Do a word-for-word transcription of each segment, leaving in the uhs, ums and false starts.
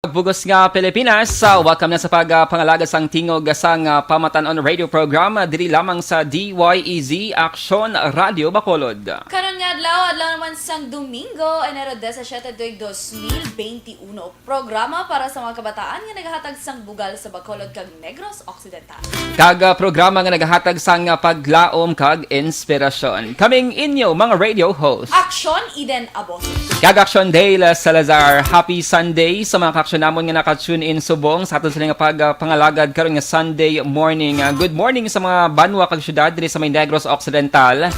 Bugos nga Pilipinas, uh, welcome na sa pag, uh, pangalagad sang tingog sang, uh, Pamatan-on Radio Program, uh, diri lamang sa D Y E Z Action Radio Bacolod. Karon nga adlaw, adlaw naman sang Domingo, Enero disisiete, tuig dos mil benti uno. Programa para sa mga kabataan nga nagahatag sang bugal sa Bacolod kag Negros Occidental. Kag, ah, programa nga nagahatag sang, ah, paglaom kag inspirasyon. Kaming inyo mga radio host. Action Eden Abot. Kag Action Dale Salazar. Happy Sunday sa mga kaaksyon namon nga naka-tune in subong sa aton sini nga pag, ah, pangalagad karon nga Sunday morning. Ah, good morning sa mga banwa kag syudad diri sa may Negros Occidental.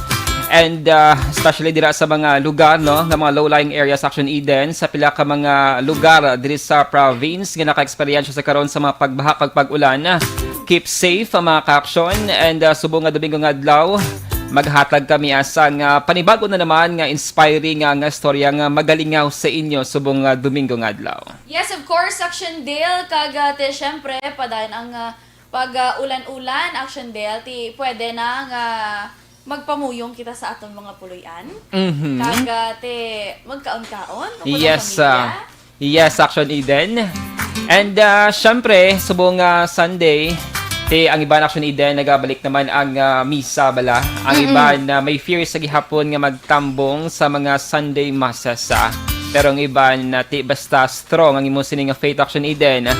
And, ah, especially dira sa mga lugar, no, nga mga low-lying areas, Action Eden, sa pila ka mga lugar, ah, diri sa province nga naka-eksperyensya sa karon sa mga pagbaha kag pag-ulan. Keep safe, ah, mga ka-aksyon, and, ah, subong nga Domingo nga adlaw, maghatag kami sang, ah, panibago na naman nga inspiring, ah, nga istorya nga magalingaw sa inyo subong nga Domingo nga adlaw. Yes, of course, Action Dale, kag, ah, ti, syempre, padayon ang, ah, pag, ah, ulan-ulan, Action Dale, ti pwede na nga magpamuyong kita sa aton mga puloy-an. Mhm. Kag, ah, ti magkaon-kaon, o kung Yes, pamilya. ah, yes, Action Eden. And, ah, syempre, subong nga Sunday, ti ang iban, Action Eden, nagabalik naman ang, ah, misa bala. Ang Mm-mm. iban, ah, may fear sa gihapon nga magtambong sa mga Sunday masses, ah. Pero ang iban, ah, ti basta strong ang imo sini nga faith, Action Eden.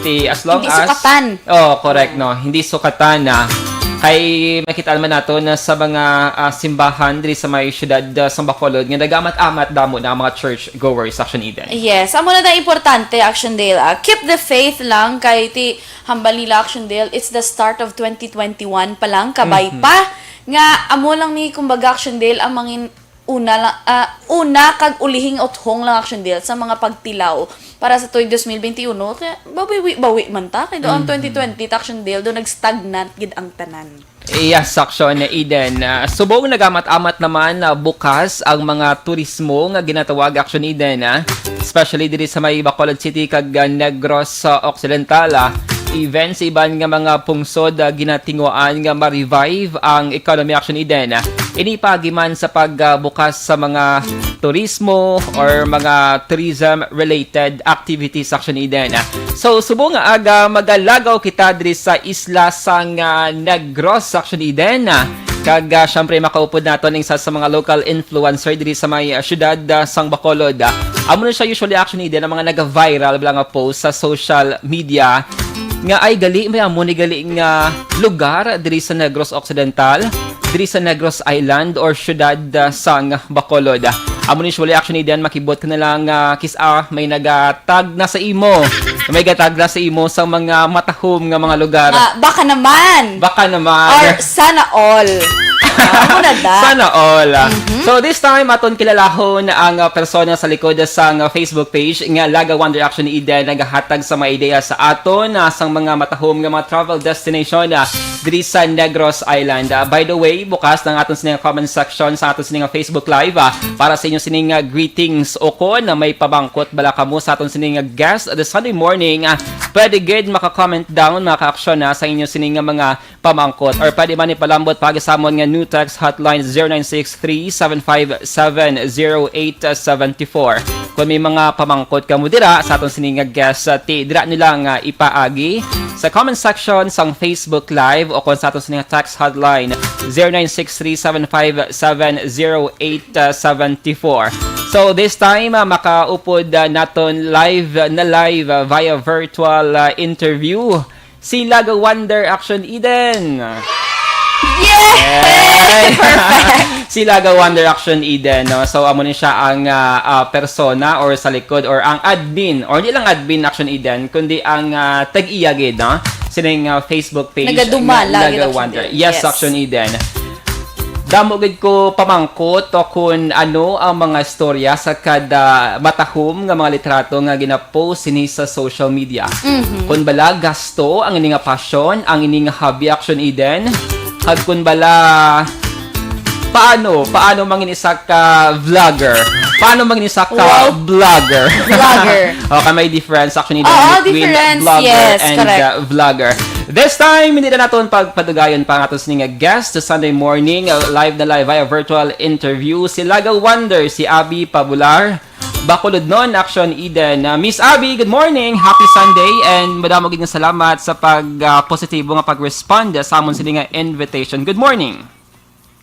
Ti as long Hindi as sukatan. Oh, correct, no. Hindi sukatan na. Kay makita naman nato na sa mga, ah, simbahan diri sa may syudad, ah, sa Bacolod nga nagamat-amat damo na ang mga church goers, Action Eden. Yes, amo na ang importante, Action Dale, ah. Keep the faith lang kay ti hambal nila, Action Dale, it's the start of twenty twenty-one pa lang, kabay Mhm. pa. Nga, amo lang ni, kumbaga, Action Dale, ang mangin-, una lang, ah, una kag ulihing uthong lang, Action Dale, sa mga pagtilaw para sa tuig dos mil benti uno. Kaya bawi-bawi man ta, kay do ang Mhm. twenty twenty ta, Action Dale, do nag-stagnant gid ang tanan. Yes, Action Eden. Ah, subong nagamat-amat naman na bukas ang mga turismo nga ginatawag, Action Eden, ah, especially diri sa may Bacolod City kag, ah, Negros, ah, Occidental, ah. Even sa iban nga mga pungsod, ah, ginatinguhaan nga ma-revive ang economy, Action Eden. Ini paagi man sa pagbukas sa mga turismo or mga tourism-related activities, Action Eden. So, subong nga aga, magalagaw kita diri sa isla sang, ah, Negros, Action Eden. Kag, ah, syempre, makaupod naton ang isa sa mga local influencer diri sa may, ah, syudad, ah, sang Bacolod. Ah, amo na siya usually, Action Eden, ang mga naga-viral bala nga post sa social media nga ay gali, may amo ni gali nga lugar diri sa Negros Occidental, diri sa Negros Island or syudad, ah, sang Bacolod. Amo ni usually, Action Eden, makibot ka na lang, ah, kis-a may nagatag na sa imo. May gatag na sa imo sa mga matahom nga mga lugar. Ah, baka naman. Baka naman. Or sana all. Ah, amo na da. Sana all. Mhm. So this time, aton kilalahon ang, ah, persona sa likod sang, ah, Facebook page nga Laga Wonder Action Eden, nagahatag sa mga ideya sa aton, ah, sang mga matahom nga mga travel destination, ah, diri sa Negros Island. Ah, by the way, bukas ang aton sining comment section sa aton sining Facebook Live, ah, para sa inyo sining, ah, greetings o kon may pamangkot bala kamo sa aton sining, ah, guest the Sunday morning. Ah, pwede gid maka-comment down, mga ka-aksyon, ah, sa inyo sining, ah, mga pamangkot, or pwede man ipalambot paagi sa amon nga new text hotline, zero nine six three seven five seven zero eight seven four. Kung may mga pamangkot kamo dira sa aton sini nga guest, ah, ti dira nyo lang, ah, ipaagi sa comment section sang Facebook Live o kung sa aton sini nga text hotline, zero nine six three seven five seven zero eight seven four. So this time, ah, makaupod, ah, naton live, ah, na live, ah, via virtual, ah, interview si Laga Wonder Action Eden. Yay! Perfect! Si Laga Wonder Action Eden, no? So, amo ni siya ang, ah, ah, persona or sa likod or ang admin, or di lang admin Action Eden, kundi ang, ah, tag-iya gid, no? Sining, ah, Facebook page Nagadumala nga Laga gid, Action Wonder. Eden. Yes, Yes. Action Eden. Damo gid ko pamangkot o kun ano ang mga istorya sa kada matahom nga mga litrato nga gina-post sini sa social media. Mhm. Kun bala gasto ang ini nga passion, ang ini nga hobby, Action Eden, kag kun bala paano, paano mangin isa ka vlogger? Paano mangin isa ka Wow. vlogger? Vlogger. Okay, may difference, Action Eden, Oo, between difference. vlogger Yes, and, correct. uh, vlogger. This time, hindi na naton pagpadugayon pa ang aton sining nga guest sa Sunday morning, uh, live na live via virtual interview, si Laga Wonder, si Abby Pabular. Bacolod non, Action Eden. Ah, Miss Abby, good morning. Happy Sunday and madamo gid nga salamat sa pag, ah, positibo nga pag-respond sa amon sini nga invitation. Good morning.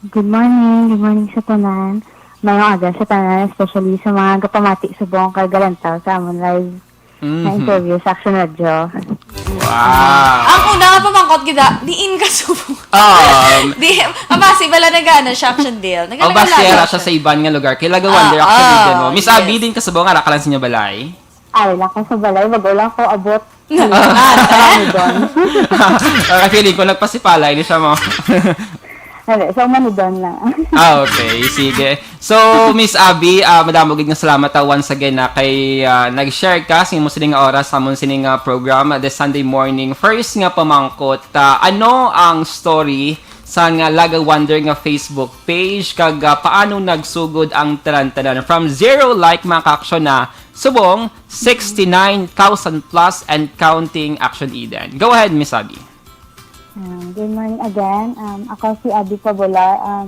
Good morning. Good morning sa tanan. Mayong aga sa tanan, especially sa mga gapamati subong kag galantaw sa amon live na Mhm. interview sa Action Radio. Wow. Ang una nga pamangkot kita, diin ka subong? Um, Di, abasi bala nagana siya, Action Dale. O basi ara siya sa iban nga lugar. Kay laga wonder Ah, actually ah, din, no? Miss yes. Abby, din ka subong, ara ka lang sa inyo balay? Ay, lang ko sa balay, bago lang ko abot. Ah, Ano doon? Ah, feeling ko nagpasipalay ni siya mo. Ano, so, mani doon lang. Ah, okay. Sige. So, Miss Abby, ah, madamo gid nga salamat, ah, once again na kay, ah, nag-share ka sa imo sining nga oras sa amon sining nga program, ah, this Sunday morning. First nga pamangkot, ah, ano ang story sa nga Laga Wonder nga Facebook page, kag, ah, paano nagsugod ang tanan-tanan from zero like, mga ka-action, na subong sixty-nine thousand plus and counting, Action Eden? Go ahead, Miss Abby. Um, good morning again. Um, ako si Abby Pabular. Um,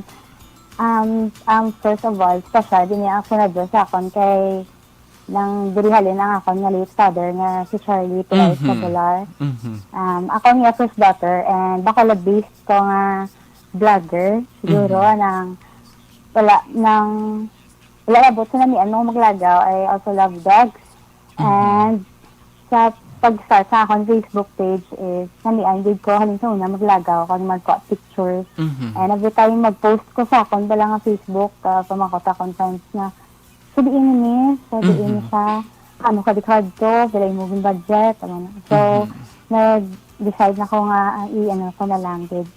um, um, first of all, special din ang Action Radio sa akon kay nang diri halin ang akon nga late father nga si Charlie Perez Mhm. Pabular. Mhm. Um, ako ang iya first daughter and Bacolod based ko nga vlogger. Siguro Mhm. nang wala nang wala labot sa namian mo maglagaw. I also love dogs. Mhm. And sa pag-start sa akon Facebook page is namian gid ko halin sa una maglagaw kag magkuha pictures. Mhm. And every time mag-post ko sa akon bala nga Facebook, uh, pamangkot akon friends nga, "Sa diin ni, sa diin ni Mhm. siya, ano ka di kadto, pila imo gin budget," ano na. So, Mhm. nag-decide na ko nga, ah, i-ano ko na lang gid.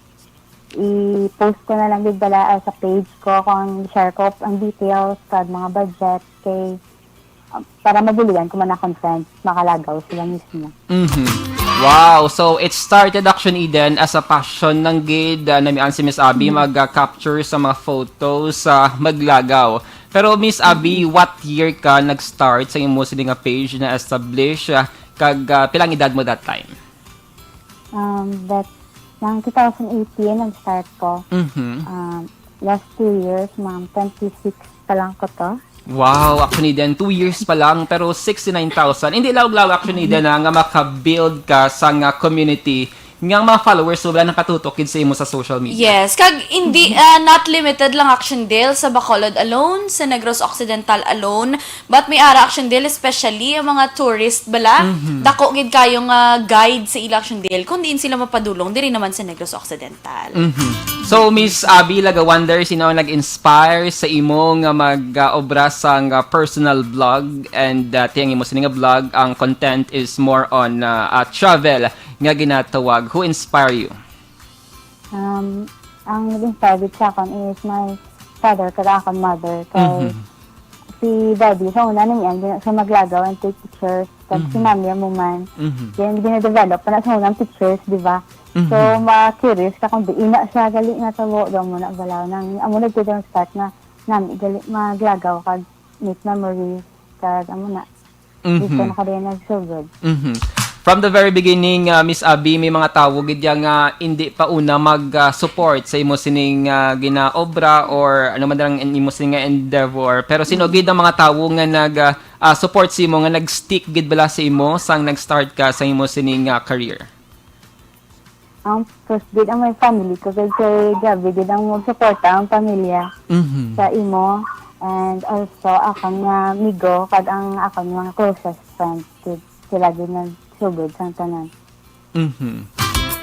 I-post ko na lang gid bala, ah, sa page ko kung share ko ang details kag mga budget kay, ah, para mabuligan ko man akon friends, makalagaw sila mismo. Mhm. Wow! So, it started, Action Eden, as a passion lang gid. Ah, namian si Miss Abby mag-capture sa mga photos sa maglagaw. Pero, Miss Abby, what year ka nag-start sa imo sini nga page na establish? Ah, kag, ah, pila ang edad mo that time? Um, but, nang two thousand eighteen, nag-start ko. Mhm. Um, last two years, mga twenty-six pa lang ko to. Wow, Action Eden, two years pa lang, pero sixty-nine thousand. Hindi law-law, Action Eden, ha, nga maka-build ka sa nga community nga mga followers, sobra nakatutok gid sa imo sa social media. Yes, kag hindi, ah, not limited lang, Action Dale, sa Bacolod alone, sa Negros Occidental alone, but may ara, Action Dale, especially ang mga tourist bala, Mhm. dako gid kayo nga guide sa ila, Action Dale, kung diin sila mapadulong diri naman sa Negros Occidental. Mhm. So, Miss Abby Lagawonder, sino ang nag-inspire sa imo nga mag-obra sang, ah, personal blog? And, ah, ti ang imo sini nga blog, ang content is more on, ah, ah, travel nga ginatawag. Who inspire you? Um, ang nag-inspire gid sa akon is my father kag akon mother. Kay Mhm. si daddy, sa una nang yan, di na siya maglagaw and take pictures. Kag si Mhm. mami, amo man. Mhm. Then, ginadevelop pa na sa unang pictures, di ba? So, Mhm. ma-curious ka kung diin na siya gali nga tabo. Daw mo na balaw nang, amo na gid ang start na nami gali maglagaw kag make memories. Kag, amo na. Dito Mhm. na ka rin nagsugod. Mhm. From the very beginning, ah, Miss Abby, may mga tawo gid ya nga hindi pa una mag, ah, support sa imo sining, ah, ginaobra or ano man lang ang imo sining nga endeavor. Pero sino gid ang mga tawo nga nag, ah, ah, support sa imo, nga nag-stick gid bala sa imo sang nag-start ka sa imo sining, ah, career? Ang first gid ang my family ko, kay, kay grabe gid ang magsuporta ang pamilya Mhm. sa imo. And also, akon nga amigo, kag ang akon mga closest friends, gid, sila gid nagsugod sa tanan. Mhm.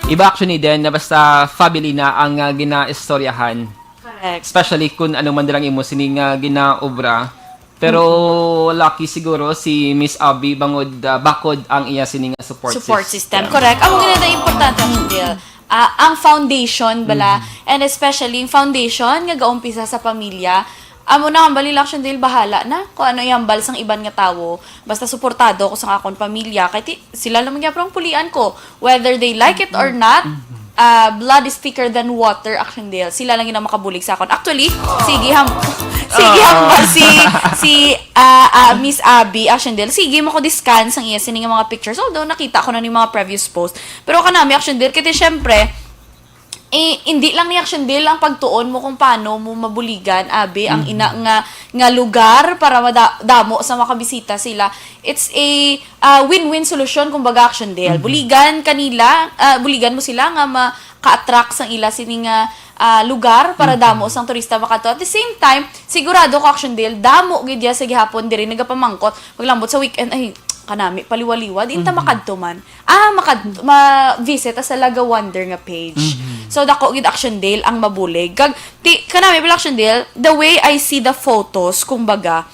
Iba actually din na basta family na ang, ah, ginaistoryahan. Correct. Especially kung ano man lang imo sining, ah, ginaobra. Pero lucky siguro si Miss Abby bangod, ah, bakod ang iya sining, ah, support Support system. system. Correct. Amo gid na importante, Action Dale. Ah, ang foundation bala, and especially yung foundation nga gaumpisa sa pamilya. Amo na, hambal nila, Action Dale, bahala na kung ano ihambal sang iban nga tawo. Basta suportado ko sa akon pamilya. Kay ti, sila lang gyapon ang pulian ko. Whether they like it or not, ah, blood is thicker than water, Action Dale. Sila lang yun ang makabulig sa akon. Actually, sige ham sige hambal si si ah, ah, Miss Abby, Action Dale. Sige mo ko diskan sang iya sini nga mga pictures. Although nakita ko na ni mga previous post. Pero kanami, Action Dale, kay ti, syempre, Eh, hindi lang ni Action Dale ang pagtuon mo kung paano mo mabuligan, abi, ang ina nga, nga lugar para mada-, damo sa makabisita sila. It's a, ah, win-win solution, kumbaga, Action Dale. Mhm. Buligan kanila, ah, buligan mo sila nga maka-attract sang ila sini nga, ah, lugar para Mhm. damo sang turista makadto. At the same time, sigurado ko, Action Dale, damo gid ya sa gihapon diri nagapamangkot. Maglambot sa weekend, ay, kanami paliwaliwa, di ta Mhm. makadto man. Ah, makad-, ma-visit ta sa Laga Wonder nga page. Mhm. So, dako gid Action Dale ang mabulig. Kag, ti, kanami pala Action Dale, the way I see the photos, kumbaga,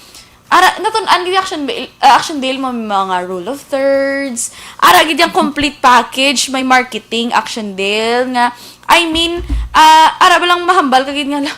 ara, natun-an gid Action Dale, ah, Action Dale mo mga rule of thirds, ara gid yung complete package, may marketing, Action Dale nga, I mean, ah, ara ba lang mahambal ka gid nga, la,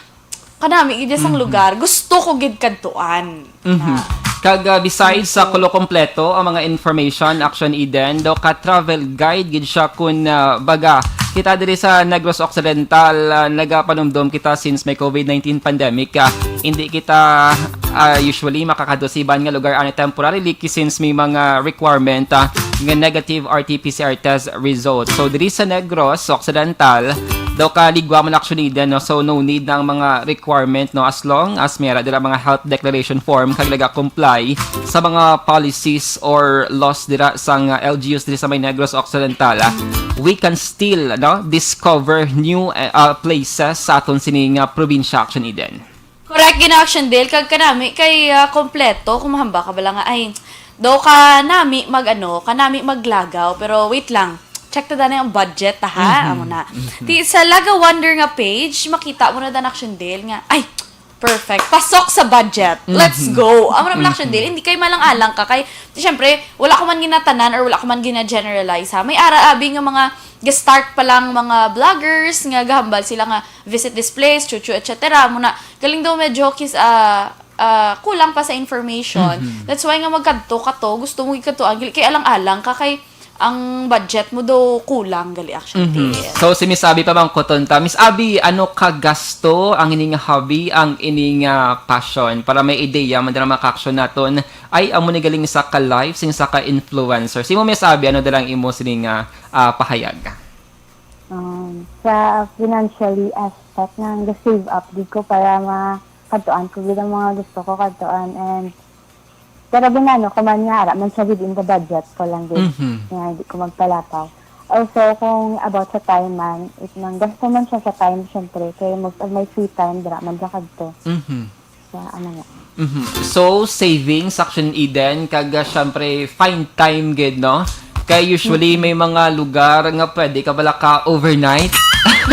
kanami gid sang Mhm. lugar. Gusto ko gid kadtuan. Mhm. Na. Kag, ah, besides sa Gusto. Kulo kompleto ang mga information, Action Eden, daw ka travel guide gid siya kun, ah, baga. Kita diri sa Negros Occidental, ah, nagapanumdom kita since may covid nineteen pandemic, ah, hindi kita, ah, usually makakadto sa iban nga lugar ani temporarily ki-, since may mga requirement, ah, nga negative R T P C R test result. So, diri sa Negros Occidental, daw ka ligwa man Action Eden, no? So, no need na ang mga requirement, no? As long as may ara dira mga health declaration form kag naga-comply sa mga policies or laws dira sang, uh, L G Us diri sa may Negros Occidental, ah, we can still, no, discover new, uh, uh, places sa aton sini nga probinsya, Action Eden. Correct, gina Action Dale, kag kanami kay, ah, kompleto, kung mahamba ka bala nga, ay, daw kanami mag, ano, kanami maglagaw, pero wait lang, check ta dani ang budget, ta, ha? Mhm. Amo na. Mhm. Ti, sa Laga Wonder nga page, makita mo na dan Action Dale nga, ay, perfect, pasok sa budget, let's Mhm. go. Amo na man Action Mhm. Dale, hindi kay malang-alang ka, kay, ti, syempre, wala ko man ginatanan or wala ko man gina-generalize, ha? May ara abi nga mga ga-start pa lang mga vloggers nga gahambal sila nga visit this place, chuchu, et cetera. Muna, galing daw medyo kis-, ah, ah, kulang pa sa information. Mhm. That's why nga magkadto ka to, gusto mo ikadto ang gil-, kay alang-alang ka kay ang budget mo daw kulang gali, Action Mhm. Dale. So, si Miss Abby pamangkuton ta. Miss Abby, ano ka gasto ang ining hobby, ang ining, ah, passion? Para may ideya man dira mga ka-action naton. Ay, amo ni galing sa ka life, sing sa ka influencer. Si mo, Miss Abby, ano dalang imo sining, ah, ah, pahayag? Um, sa financially aspect nga, nag-save up gid ko para makadtuan ko gid ang mga gusto ko kadtuan, and pero binano ko man nga ara man siya within the budget ko lang gid, Mhm. nga di ko magpalapaw. Also, kung about sa time man, it nang gasto man siya sa time, syempre, kay most of my free time dira man siya kadto. Mhm. Sa ano nga. Mhm. So, savings, Action Eden, kag, ah, syempre, find time gid, no? Kay usually, Mm. may mga lugar nga pwede ka bala ka overnight. Mm,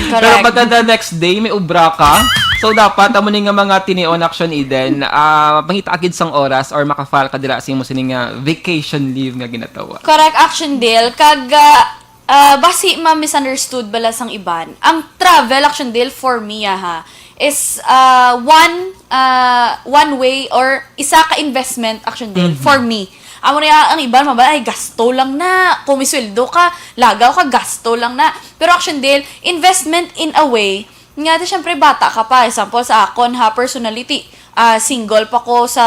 Pero correct. pagka the next day, may obra ka. So, dapat, amo ni nga mga tinion, Action Eden, ah, mangita gid sang oras or maka-file ka dira sa imo sini nga vacation leave nga ginatawa. Correct, Action Dale. Kag, ah, Ah, basi ma-misunderstood bala sang iban. Ang travel, Action Dale, for me, ah, ha, is, ah, one, ah, one way or isa ka investment, Action Dale, Mhm. for me. Amo na, ang iban, mabala, ay, gasto lang na. Kung may sweldo ka, lagaw ka, gasto lang na. Pero, Action Dale, investment in a way nga, ti, syempre, bata ka pa. Example, sa akon, ha, personality, ah, single pa ko sa,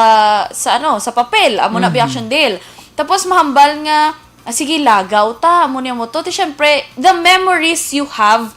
sa, ano, sa papel. Amo na, Mhm. Action Dale. Tapos, mahambal nga, Ah, sige, lagaw ta, amo niya mo to. Ti, syempre, the memories you have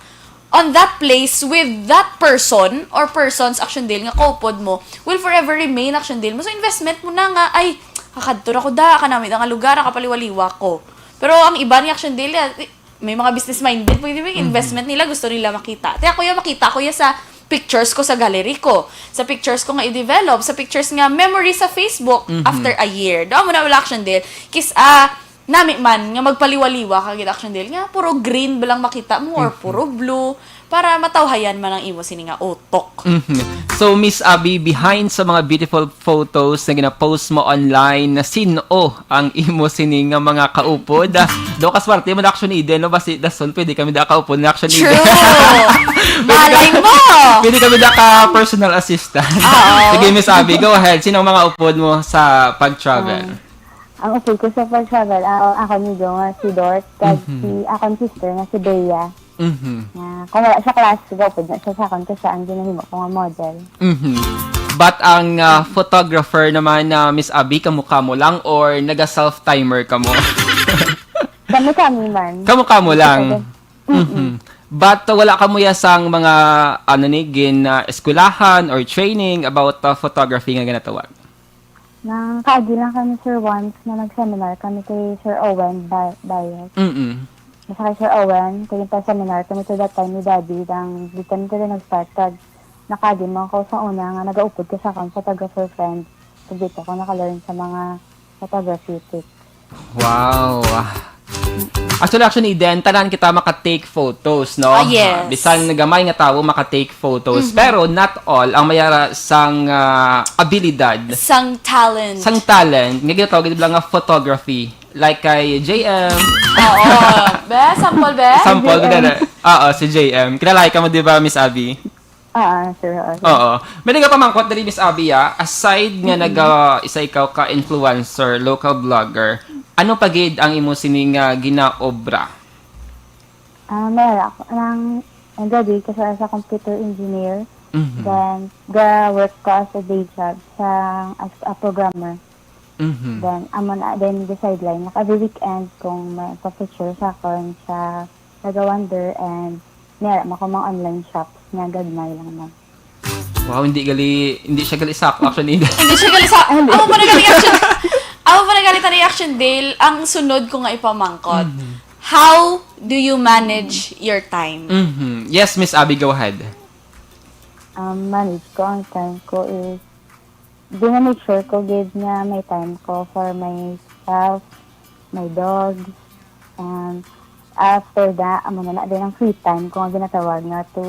on that place with that person or persons, Action Dale, nga kaupod mo, will forever remain, Action Dale mo. So, investment mo na nga, ay, kakadto na ko da, kanami da nga lugar, nakapaliwaliwa ko. Pero ang iba ni Action Dale, ah, may mga business-minded, pwede ba yung Mhm. investment nila, gusto nila makita. Ti, ako yung makita ko yung sa pictures ko sa gallery ko, sa pictures ko nga i-develop, sa pictures nga memory sa Facebook Mhm. after a year. Doon mo na wala, Action Dale. Kis, ah, nami man nga magpaliwaliwa ka gid, Action Dale, nga puro green ba lang makita mo or Mhm. puro blue para matawhayan man ang imo sini nga utok. Mhm. So, Miss Abby, behind sa mga beautiful photos na gina-post mo online, na sin-o ang imo sini nga mga kaupod? Ah, do kaswerte mo na, Action Eden, no? Basi dason pwede kami da kaupod na, Action True! Eden. Pwede ka-, Malay mo! pwede kami da ka personal assistant. Oo. Sige, Miss Abby, go ahead. Sino ang mga upod mo sa pag-travel? Um, Ang upod ko sa pag-travel, ang akon nido nga si Dort, kag Mhm. si akon sister nga si Bea. Mhm. Nga, kung wala siya class, gaupod na siya sa akon kay siya ang ginahimo ko nga model. Mhm. But ang, ah, photographer naman na Miss Abby, kamo-kamo lang or naga-self-timer kamo? Kami-kami man. Kamo-kamo lang? Pwede. Mm-mm. Mhm. But, uh, wala ka mo ya sang mga, ano ni, gin, uh, eskwelahan or training about, uh, photography nga ginatawag? Nang kaagi lang kami, sir, once na nag-seminar kami kay Sir Owen Ba-, Bayes. Mm-mm. Basta kay Sir Owen, kay pa-seminar kami to that time ni Daddy, dang di kami tuloy nag-start kag nakaagi man ko sa una nga nagaupod ko sa akong photographer friend. Kag dito ko naka-learn sa mga photography tips. Wow. Actually, actually, then, tanan kita maka-take photos, no? Ah, yes. Bisan gamay nga tawo maka-take photos, Mhm. pero not all ang may ara sang, ah, abilidad. Sang talent. Sang talent, nga ginatawag nila nga photography. Like kay J M. Oo. Be, sample, be? Sample, J M. Gani. Oo, si J M. Kilala ka mo, di ba, Miss Abby? Ah, ah, sir, oo, sir. Oo. May nagapamangkot diri, Miss Abby, ah. Aside nga Mm-mm. naga-, isa ikaw ka influencer, local blogger, ano pa gid ang imo sini nga ginaobra? Ah, meron ako. Nang, ang graduate ko sa, sa computer engineer. Mhm. Then, ga-work ko as a day job sa, as a programmer. Mhm. Then, amo na, then, the sideline. Naka every weekend kung may pa-feature sa akon sa Taga Wonder and meron ako mga online shops nga gagmay lang man. Wow, hindi gali, hindi siya gali sako, actually. Hindi siya gali sa, Hindi. Amo pa na gali action, amo pa na gali tani action, Dale. Ang sunod ko nga ipamangkot, Mhm. how do you manage your time? Mhm. Yes, Miss Abby, go ahead. Um, manage ko ang time ko is, gina-make sure ko gid nga may time ko for myself, my dog, and after that, amo na na din ang free time ko nga ginatawag nga to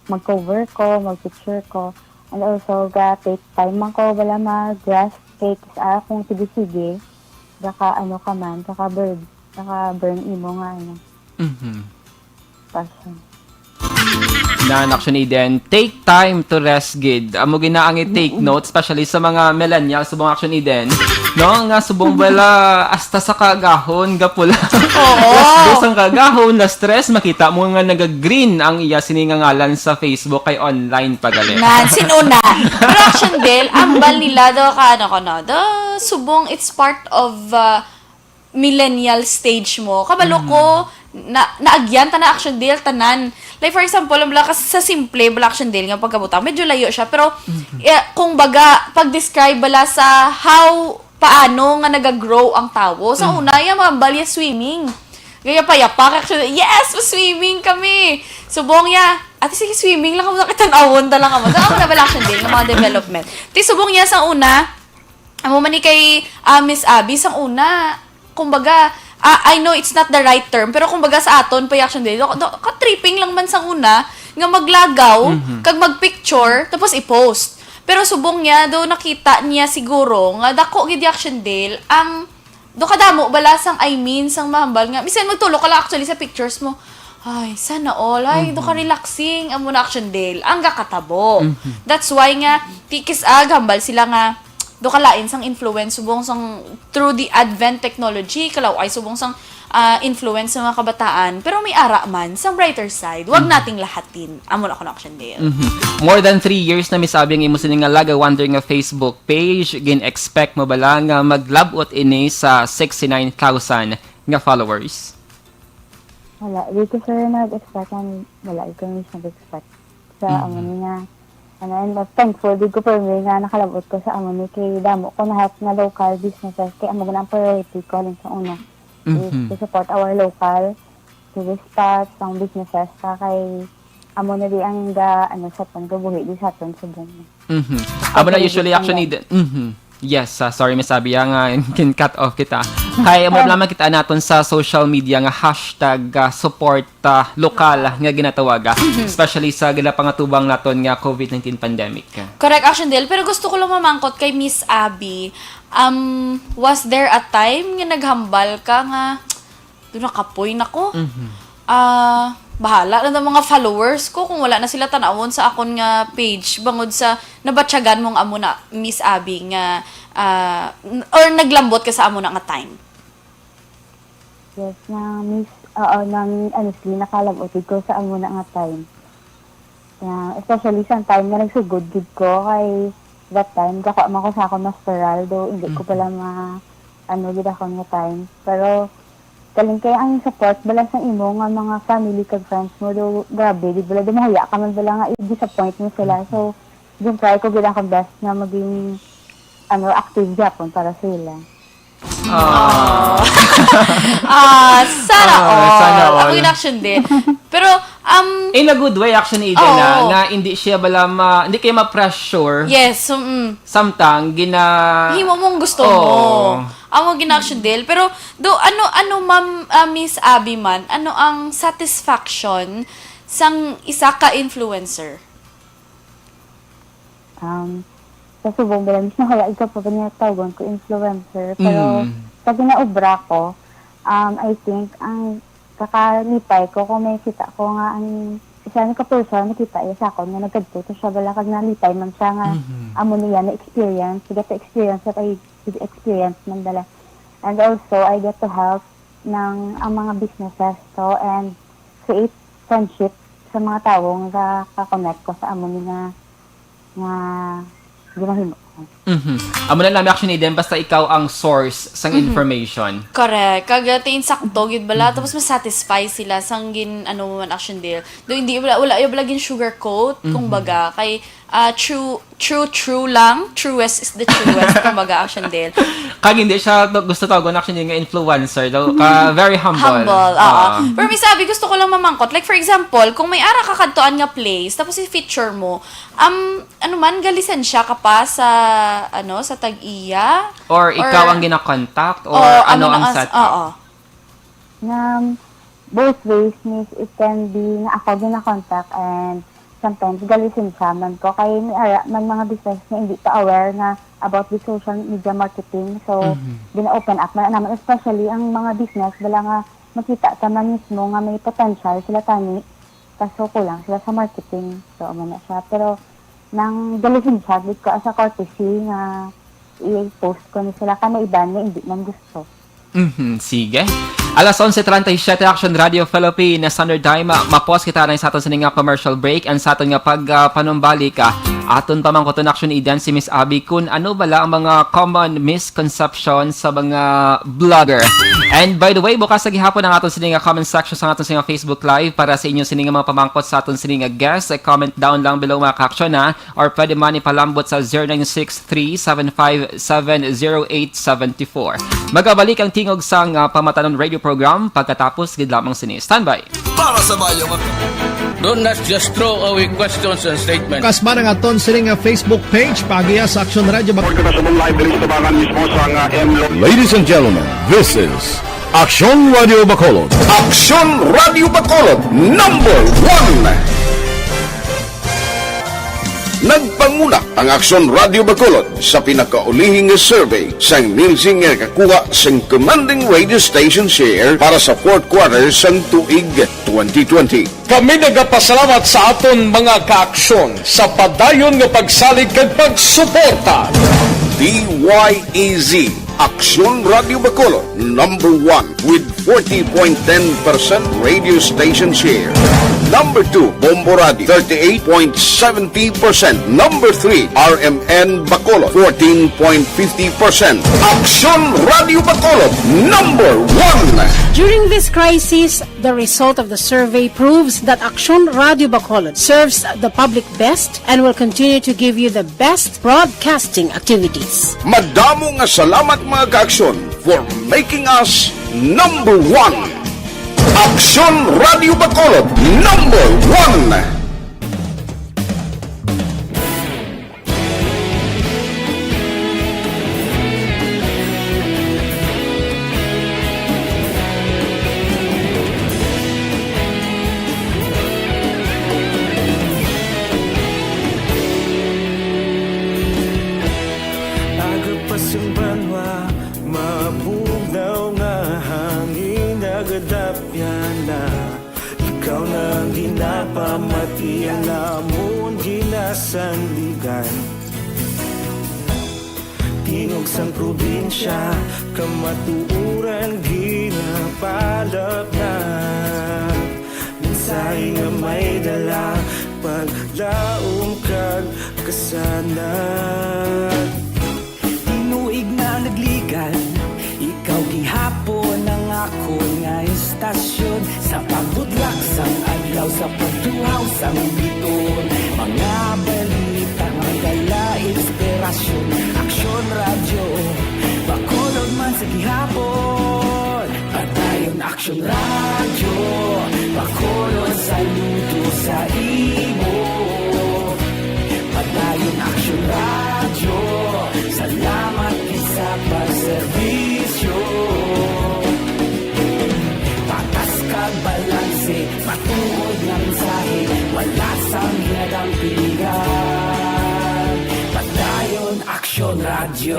mag-cover ko, mag-picture ko, and also ga-take time man ko bala mag-rest kay sa akong sige-sige, baka ano ka man, baka bird, baka burn imo nga ano. Mhm. Passion. Nan, Action Eden, take time to rest gid. Amo gid na ang i-take Mm-mm. note, especially sa mga millennials, subong Action Eden, no? Nga subong bala, hasta sa kagahon, gapula. Oo. Dos-dos ang kagahon, na-stress, makita mo nga naga-green ang iya sini nga ngalan sa Facebook kay online pa gali. Nan, sin-o na? Pero Action Del, ambal nila do ka, ano ko, no? Do, subong it's part of, uh, millennial stage mo. Kabalo Mm. ko, na, naagyan ta na, Action Del, tanan. Like, for example, ang bala ka sa simple, bala, Action Del, nga pagkabutang, medyo layo siya. Pero, Mm-hmm. eh, kung baga, pag-describe bala sa how, paano nga nag-grow ang tawo. Sa Mm. una, yung mga balya swimming. Gaya pa, yapak, Action Del, "Yes, swimming kami!" Subong ya, "Ate, sige, swimming lang kamo, nakitan-awon ta lang kamo." So, amo na bala, Action Del, ng mga development. Ti, subong ya sa una, amo man ni kay, ah, Miss Abby, sang una, kumbaga, ah, I know it's not the right term, pero kumbaga sa aton, pa Action Del, do, do, ka-tripping lang man sang una, nga maglagaw, Mhm. kag magpicture, tapos i-post. Pero subong niya, do nakita niya siguro, nga dako gid Action Del, ang, do kadamo bala sang, I mean, sang mahambal nga, bisan magtulo ka lang actually sa pictures mo, ay, sana all. Ay, do Mhm. ka relaxing. Amo na, Action Del. Ang gakatabo. Mhm. That's why nga, tikis ag, hambal sila nga, do ka lain sang influence, subong sang through the advent technology, kalaw ay subong sang, ah, influence sa mga kabataan. Pero may ara man, sang brighter side. Wag Mhm. nating lahatin. Amo na ko na, Action Del. Mhm. More than three years na, Miss Abby, ang imo sini nga Laga Wonder nga Facebook page. Gin-expect mo bala nga maglabot ini sa sixty-nine thousand nga followers? Wala, di ko, sir, nag-expect ang, wala, di ko mismo nag-expect sa Mhm. amo ni nga, ano, and, uh, thankful di ko pa rin nga nakalabot ko sa amo ni kay damo ko na help nga local businesses kay amo na ang priority ko halin sa una is Mhm. to support our local tourist spots, ang businesses pa kay amo na di ang ga, ano, sa aton gabuhi di sa aton subong. Mhm. Amo na Especially usually, this actually, pandemic. The, mhm. Yes, ah, sorry, Miss Abby, ah, nga kin-cut off kita. Kay amo Ah. lang makita naton sa social media nga hashtag, ah, support, ah, lokal nga ginatawag, ah, Mhm. especially sa ginapangatubang naton nga covid nineteen pandemic. Correct, Action Del. Pero gusto ko lang mamangkot kay Miss Abby, um, was there a time nga naghambal ka nga, "Do, nakapoy na ko. Mhm. Ah, bahala na ang mga followers ko kung wala na sila tanawon sa akon nga page," bangod sa nabatyagan mong amo na, Miss Abby, nga, ah, n-, or naglambot ka sa amo na nga time? Yes, na, Miss, oo, nang, honestly, nakalabot gid ko sa amo na nga time. Yeah, especially sa time nga nagsugod gid ko, kay that time, kakuha man ko sa akong masteral, do hindi ko Mhm. pala ma-, ano gid akon nga time. Pero, Galing kay ang support bala sa imo nga mga family kag friends mo, do grabe gid bala, do mahuya ka man bala nga i-disappoint mo sila. So, gin-try ko gid akong best nga maging, ano, active gyapon para sa ila. Ah. Ah, sana Ah, all. sana all. Ako in action din. Pero, um, In a good way, actually, Eden, Oo. ah, nga hindi siya bala ma, hindi kayo ma-pressure. Yes, so, mm, Samtang gina... himo mong gusto Oo. mo. Amo gina-action deal. Pero, do, ano, ano, ma'am, ah, Miss Abby man, ano ang satisfaction sang isa ka influencer? Um, sa subong bilang mismo kaya ikaw pa niya tawgon ko influencer. Pero Mm. sa ginaobra ko, um, I think ang kakalipay ko kung may kita ko nga ang isa ni ka person nakita iya sa akon nga nagkadto to siya bala kag nalipay man siya nga Mhm. amo niya na experience, get to experience what I experience man bala. And also, I get to help ng ang mga businesses to and create friendship sa mga tawo nga ka-connect ko sa amo ni nga nga ginahimo. Mhm. Amo na lang, actually, din basta ikaw ang source sang Mhm. information. Correct. Kag, uh, tain sakto gyud bala, tapos ma-satisfy sila sang gin ano man action deal. Do hindi wala wala gyud bala gin sugarcoat, kumbaga kay ah, true true true lang, truest is the truest, kumbaga action deal. Kag hindi siya to, gusto tawgon, actually, nga influencer daw ka, very humble. Humble, oo. Ah. Pero Miss Abby, gusto ko lang mamangkot. Like, for example, kung may ara ka kadtuan nga place, tapos i-feature mo, um, ano man, galisensya ka pa sa, ano, sa tag-iya? Or ikaw Or- ang ginakontak or Or ano amo ang na as- setup? Oo. Na both ways, Miss, it can be nga ako ginakontak and sometimes galisensya man ko kay may ara man mga business nga hindi pa aware nga about the social media marketing. So, Mhm. gina-open up man naman, especially ang mga business bala nga makita ta man mismo nga may potential sila tani, kaso kulang sila sa marketing. So, amo na siya. Pero nang galisensya gid ko as a courtesy nga i-post ko ni sila kay may iban nga hindi man gusto. Mhm, sige. Alas onse treinta y siete, Action Radio Philippines Standard Time. Ma-, ma-pause kita na sa aton sini nga commercial break and sa aton nga pag, ah, panumbalik, ah, aton pamangkuton, Action Eden, si Miss Abby kun ano bala ang mga common misconception sa mga vlogger. And by the way, bukas sa gihapon ang aton sini nga comment section sa aton sini nga Facebook Live para sa inyo sini nga mga pamangkot sa aton sini nga guest. Eh, comment down lang below, mga ka-action, ha? Or pwede man ipalambot sa zero nine six three seven five seven zero eight seven four. Magabalik ang tingog sang, ah, Pamatanon Radio Program pagkatapos gid lamang sini. Standby! Para sa bayo nga Don't not just throw away questions and statements. Kasma ang aton sini nga Facebook page, paagiha sa Action Radio Bac- Report ko na sa mong live diri sa Tabangan mismo sa nga M. Ladies and gentlemen, this is Aksyon Radio Bacolod. Aksyon Radio Bacolod, number one. Nagpanguna ang Aksyon Radio Bacolod sa pinakaulihi nga survey sang Nielsen nga nakakuha sang commanding radio station share para sa fourth quarter sang tuig twenty twenty. Kami nagapasalamat sa aton mga kaaksyon sa padayon nga pagsalig kag pagsuporta. D Y E Z, Aksyon Radio Bacolod, number one with forty point ten percent radio station share. Number two, Bombo Radio, thirty-eight point seventy percent. Number three, R M N Bacolod, fourteen point fifty percent. Aksyon Radio Bacolod, number one. During this crisis, the result of the survey proves that Aksyon Radio Bacolod serves the public best and will continue to give you the best broadcasting activities. Madamo nga salamat, mga kaaksyon, for making us number one. Aksyon Radio Bacolod, number one. Aga pa sang banwa, mabugnaw nga hangin nagadapyan na. Ikaw na ang ginapamati, ang amon ginasandigan. Tingog sang probinsya, kamatuoran ginapalapnat. Mensahe nga may dala, paglaom kag kasanag. Tinuig na nagligad, ikaw gihapon ang Kun nga istasyon, sa pagbutlak sang adlaw, sa pagtuhaw sang biton, mga balita nga may dala inspirasyon. Aksyon Radyo, Bacolod man sa gihapon. Padayon Aksyon Radyo, Bacolod saludo sa imo. Padayon Aksyon Radyo, salamat gid sa pagserbisyo. Patas kag balanse, matuod nga mensahe, wala sang ginadampigan. Padayon Aksyon Radyo.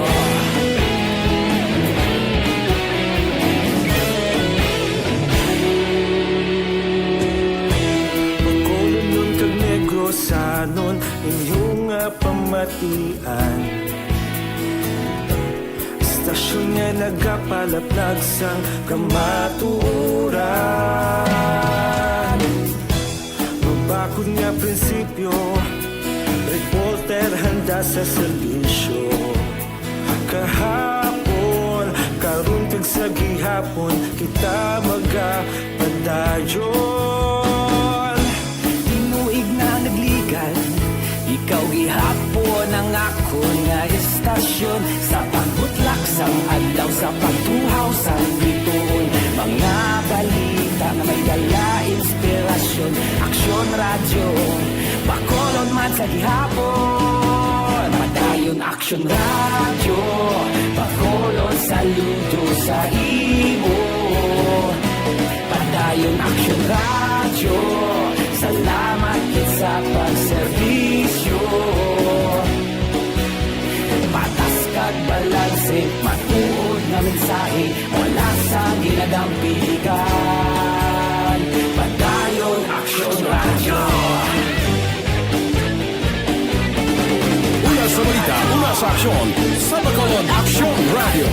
Bacolodnon kag Negrosanon, inyo nga pamatian. Istasyon nga nagapalaplag sang kamatuoran. Mabakod nga prinsipyo, reporter handa sa serbisyo. Kahapon, karon kag sa gihapon, kita magapadayon. Tinuig na nagligan, ikaw gihapon ang akon nga istasyon. Sa pagbutlak sang adlaw, sa pagtuhaw sang bituon, mga balita nga may dala inspirasyon. Aksyon Radyo, Bacolod man sa gihapon. Padayon Aksyon Radyo, Bacolod saludo sa imo. Padayon Aksyon Radyo, salamat gid sa pagserbisyo. Patas kag balanse, matuod nga mensahe, wala sang ginadampigan. Padayon Aksyon Radyo. Una sa balita, una sa aksyon, sa Bacolod Aksyon Radyo.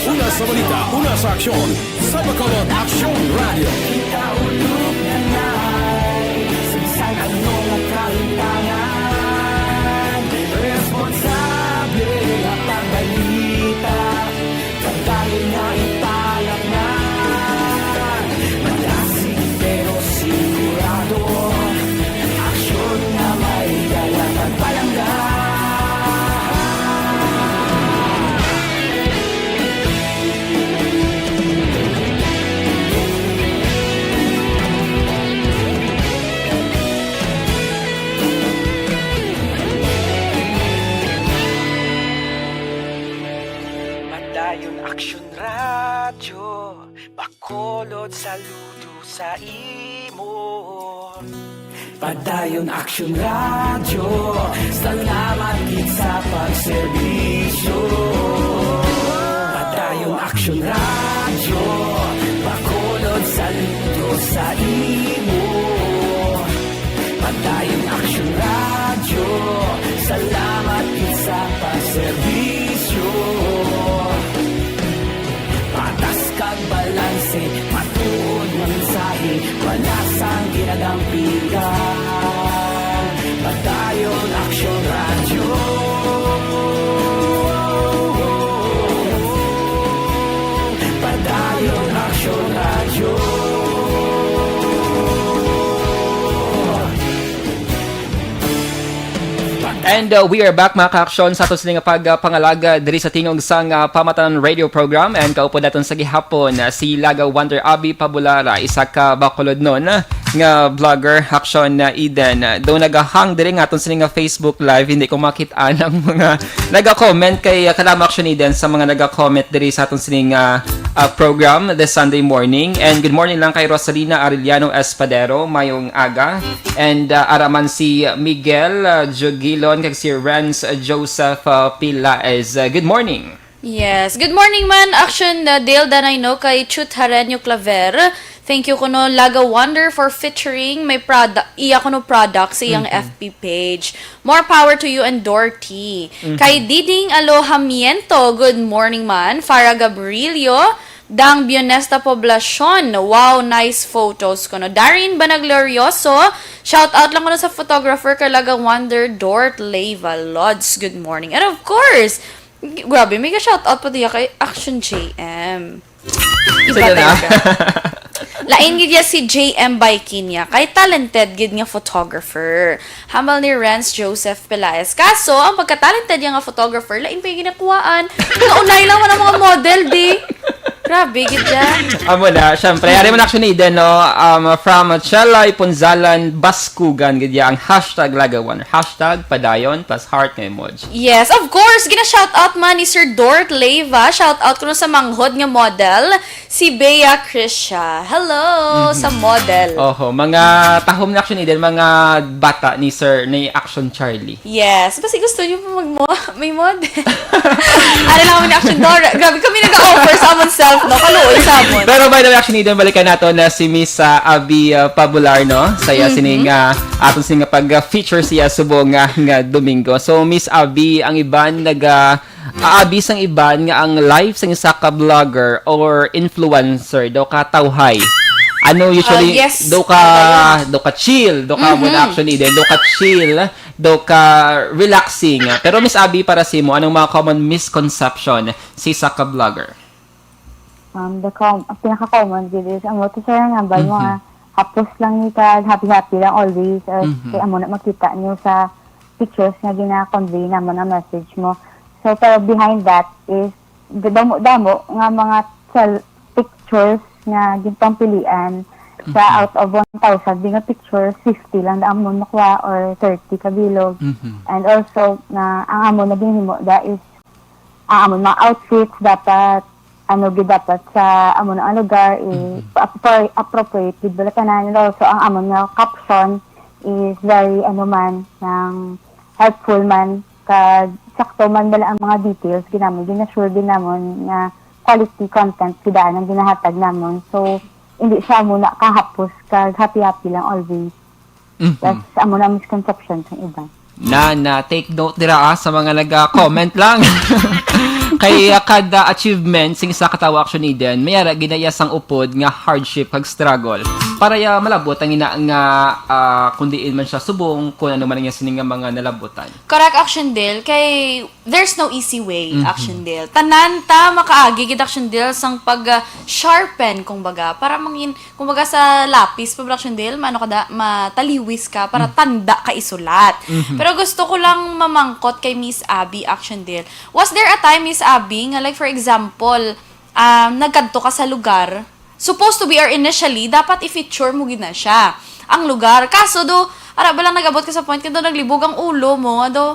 Una sa balita, una sa aksyon, sa Bacolod Aksyon Radyo. Kita ulog na nai, sa bisan ano nga kahitangan, responsable nga pagbalita, pagdali nga ipalaknay. Malasig pero sigurado, aksyon nga may dala pagpalangga. Padayon Aksyon Radyo, Bacolod saludo sa imo. Padayon Aksyon Radyo, salamat gid sa pagserbisyo. Padayon Aksyon Radyo, Bacolod saludo sa imo. Padayon Aksyon Radyo, salamat gid sa pagserbisyo. Patas kag balanse, matuod nga mensahe, wala sang ginadampigan. Padayon Aksyon Radyo. Padayon Aksyon Radyo. And, uh, we are back, mga ka-aksyon, sa aton sini nga pag, uh, pangalaga diri sa tingog sang, uh, Pamatanan Radio Program. And kaupod naton sa gihapon, uh, si Laga Wonder Abby Pabulara, isa ka Bacolodnon, uh, nga vlogger, Aksyon, uh, Eden. Uh, daw nagahang diri nga aton sini nga Facebook Live, hindi ko makit-an ang mga naga-comment kay, uh, kadamo, Aksyon Eden, sa mga naga-comment diri sa aton sini nga, uh, program this Sunday morning. And good morning lang kay Rosalina Arellano Espadero, mayong aga. And, uh, ara man si Miguel, uh, Jugilon, kag si Renz, uh, Joseph, uh, Pilaez. Uh, good morning. Yes. Good morning man, Action, uh, Dale Danay, no, kay Chut Harenio Claver. Thank you kuno, Laga Wonder, for featuring my produ-, iya kuno product sa iyang Mhm. F B page. More power to you and Dorothy. Mhm. Kay Diding Alojamiento, good morning man. Farah Gabrilio, Dang Bionesta Poblacion, wow, nice photos kuno. Darin Banaglorioso, shout out lang kuno sa photographer kay Laga Wonder, Dort Leyva Lods, good morning. And of course, Grabe, may ga-shoutout pa diya kay Action J M. Iba Sino na? talaga. Lain gid ya si J M Baikinia, kay talented gid nga photographer. Hambal ni Renz Joseph Pelaez. Kaso, ang pagka-talented niya nga photographer, lain pa yung ginakuhaan. Naunay lang man ang mga model, di. Grabe gid yan. Amo na, syempre. Ari man, Action Eden, no? Um, from Chelay Punzalan, Baskugan, gid ya ang hashtag lagawan. Hashtag padayon, tas heart nga emoji. Yes, of course. Gina-shoutout man ni Sir Dort Leyva. Shoutout kuno sa manghod nga model, si Bea Krisha. Hello, Mhm. sa model. Oho, mga tahom na, Action Eden, mga bata ni Sir, ni Action Charlie. Yes, basi gusto niyo po magmo-, may model. Ano lang kami ni Action Dora. Grabe kami nag-offer sa amon self, no? Kaluoy sa amon. Pero by the way, Action Eden, balikan nato na si Miss, ah, Abby, ah, Pabular, no? Sa iya Mhm. sining, ah, aton sining pag-feature siya subong nga, nga Domingo. So, Miss Abby, ang iban naga, aabi sang iban nga ang life sang isa ka vlogger or influencer daw ka tawhay. Ano usually, Ah, yes. daw ka, Ano ba yun? daw ka chill, daw ka Mhm. wala action, Eden, daw ka chill, daw ka relaxing. Pero Miss Abby, para sa imo, anong mga common misconception sa isa ka vlogger? Um, the com-, ang pinaka-common gid is, amo to, sir, nga ba, Mhm. mga hapos lang ni ka, happy-happy lang always, or Mhm. kay amo na makita niyo sa pictures nga gina-convey naman ang message mo. So, pero behind that is, damo-damo nga mga sel-, pictures nga ginpampilian sa Mhm. out of one thousand, di nga pictures, fifty lang daan mo makuha or thirty kabilog. Mhm. And also, na ang amo na ginhimo da is, ang amo mga outfits dapat, ano, gid dapat sa amo na nga lugar, eh, Mhm. pa-, pa-, appropriate gid bala tanan. And also, ang amo nga caption is very, ano man, nang helpful man, kag sakto man bala ang mga details, ginamon, gina-sure din namon nga quality content gid ang ginahatag namon. So, hindi siya amo na kahapos, kag happy-happy lang always. Mhm. Tas amo na misconception sa iban. Na, na, take note dira, ah, sa mga naga-comment lang. Kay, ah, kada achievement sing isa ka tawo, Action Eden, may ara ginaya sang upod nga hardship kag struggle. Para ya malabot ang ina nga, ah, kung diin man siya subong, kung ano man ang iya sini nga mga nalabutan. Correct, Action Del, kay there's no easy way, Mhm. Action Del. Tanan ta makaagi gid, Action Del, sang pag, ah, sharpen, kumbaga, para mangin-, kumbaga sa lapis, pag Action Del, maano ka da, mataliwis ka, para Mhm. tanda ka isulat. Mhm. Pero gusto ko lang mamangkot kay Miss Abby, Action Del. Was there a time, Miss Abby, nga, like, for example, um, nagkadto ka sa lugar, supposed to be, or initially, dapat i-feature mo gid na siya, ang lugar. Kaso do, ara ba lang nag-abot ka sa point nga do naglibog ang ulo mo, nga do,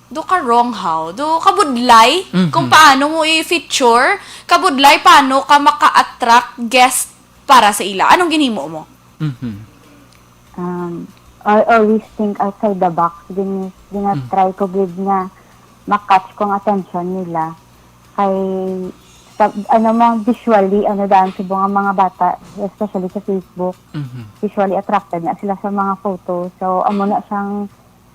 do ka wrong how? Do kabudlay Mhm. kung paano mo i-feature, kabudlay paano ka maka-attract guest para sa ila. Anong ginhimo mo? Mhm. Um, I always think outside the box. Gin-, Mm. gina-try ko gid nga ma-catch ko ang attention nila. Kay, sa, ano, mga visually, ano, daan subong ang mga bata, especially sa Facebook, Mhm. visually attracted na sila sa mga photos. So, amo na siyang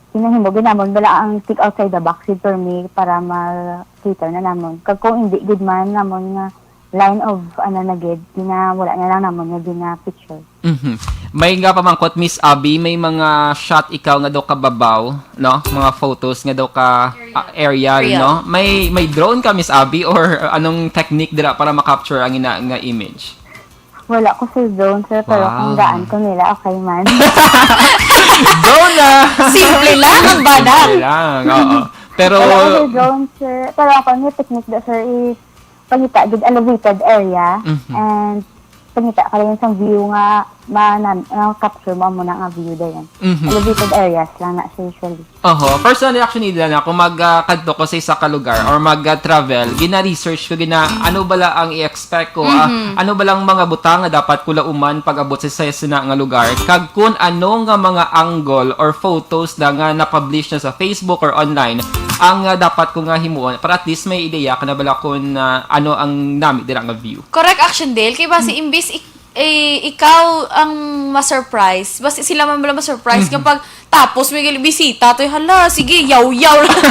ginahimo, ginamon bala ang think outside the box gid for me para ma-cater na namon. Kag kung hindi gid man namon nga line of, ano, na gid, gina-, wala na lang namon nga gina-feature. Mhm. May nga pamangkot, Miss Abby, may mga shot ikaw nga daw kababaw, no? Mga photos nga daw ka, Aerial. ah, aerial, Aerial. no? May, may drone ka, Miss Abby, or anong technique dira para ma-capture ang ina nga image? Wala ko sa drone, sir, pero Wow. kung gaan ko nila, okay man. Drone na! Simple lang ang badang. Simple lang, oo. Pero Wala ko sa drone, sir, pero ako nga technique da, sir, is pangita gid elevated area Mhm. and pangita ka rin sa view nga ma-, na-, na-capture mo, amo na nga view da yan. Mhm. Elevated areas lang na, sir, usually. Oho, personal reaction nila na kung mag, ah, kadto ko sa isa ka lugar or mag, ah, travel, gina-research ko, gina-, ano bala ang i-expect ko, ah, Mhm. ano bala ang mga butang nga dapat ko lauman pag-abot sa, sa sina nga lugar, kag kung ano nga mga angle or photos na nga na-publish na sa Facebook or online ang, ah, dapat ko nga himuon para at least may ideya ka na bala kung, ah, ano ang nami dira nga view. Correct, Action Dale. Kay basi Hmm. imbis ik-, eh, ikaw ang ma-surprise, basi sila man bala ma-surprise Mhm. kapag tapos may gali-, bisita, toy, hala, sige, yaw-yaw lang.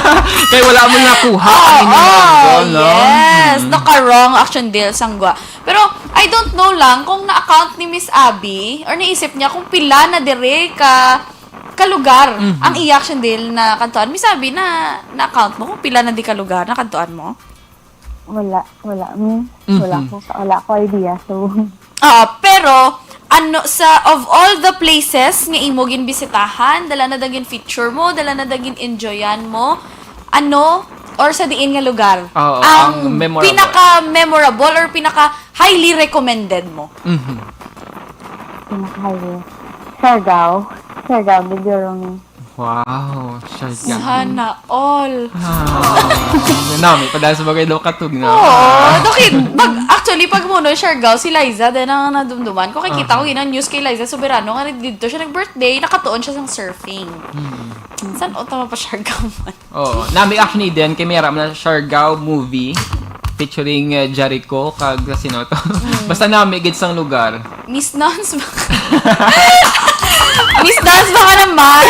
Kay wala mo nakuha ang Oo, inyong angle, no? yes. Hmm. Naka-wrong, Action Dale, sangwa. Pero, I don't know lang kung na-account ni Miss Abby or naisip niya kung pila na dire ka ka lugar Mhm. ang iya, Action Dale, na kantuan? Miss Abby, na, na-count mo kung pila na di ka lugar na kantuan mo? Wala, wala. Hmm, wala Mhm. ko, wala ko idea. So, Ah, pero, ano, sa, of all the places nga imo ginbisitahan, dala na dagin feature mo, dala na dagin enjoyan mo, ano, or sa diin nga lugar Oo, ang ang memorable. pinaka-memorable or pinaka-highly recommended mo? Mhm. Pinaka-highly. Siargao. Siargao, Bidyorongi. Wow, Siargao. Sana all. Ah, nami pa dahil sa bagay daw katog na. Oo, Ah. dokin, mag, actually, pag muno, Siargao, si Liza, din ang nadumduman ko. Kakita ko Aha. gina news kay Liza Soberano, nga dito siya nag-birthday, nakatuon siya sang surfing. Hmm. San o tama pa Siargao man? Oo, nami actually din, kay may aram na Siargao movie featuring, uh, Jericho, kag sino to? Mm. Basta nami gid sang lugar. Miss Nons ba? Miss Nons ba ka naman?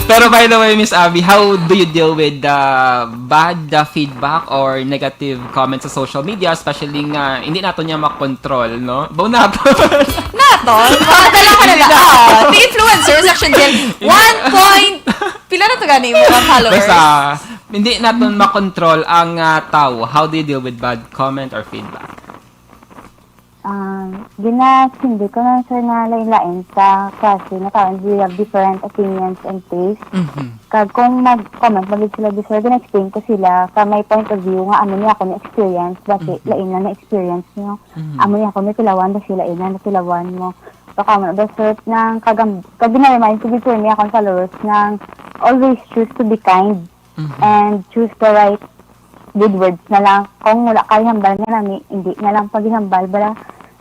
Pero by the way, Miss Abby, how do you deal with the bad, uh, feedback or negative comments sa social media, especially nga hindi nato niya makontrol, no? Baw nato. Nato? Mga dala ka na Hindi lang. na. Ah, the influencers, Action Dale. Hindi. One point, pila na to gani mo mga followers? Basta, hindi naton makontrol ang, ah, tao. How do you deal with bad comment or feedback? Um, ginasindi ko na, sir, nga lain-lain sa klase nga tao, and we have different opinions and taste. Mhm. Kag kung mag-comment man gid sila, di, sir, gina-explain ko sila sa my point of view nga amo ni ako na-experience, basi Mhm. lain lang na experience niyo. Mhm. Amo ni ako natilawan, basi lain lang natilawan mo. So, kamo na ba, sir, nang kagam-, kag gina-remind ko gid, sir, ni akong followers nang always choose to be kind Mhm. and choose the right good words na lang. Kung wala kay hambal nga nami, hindi na lang paghihambal bala.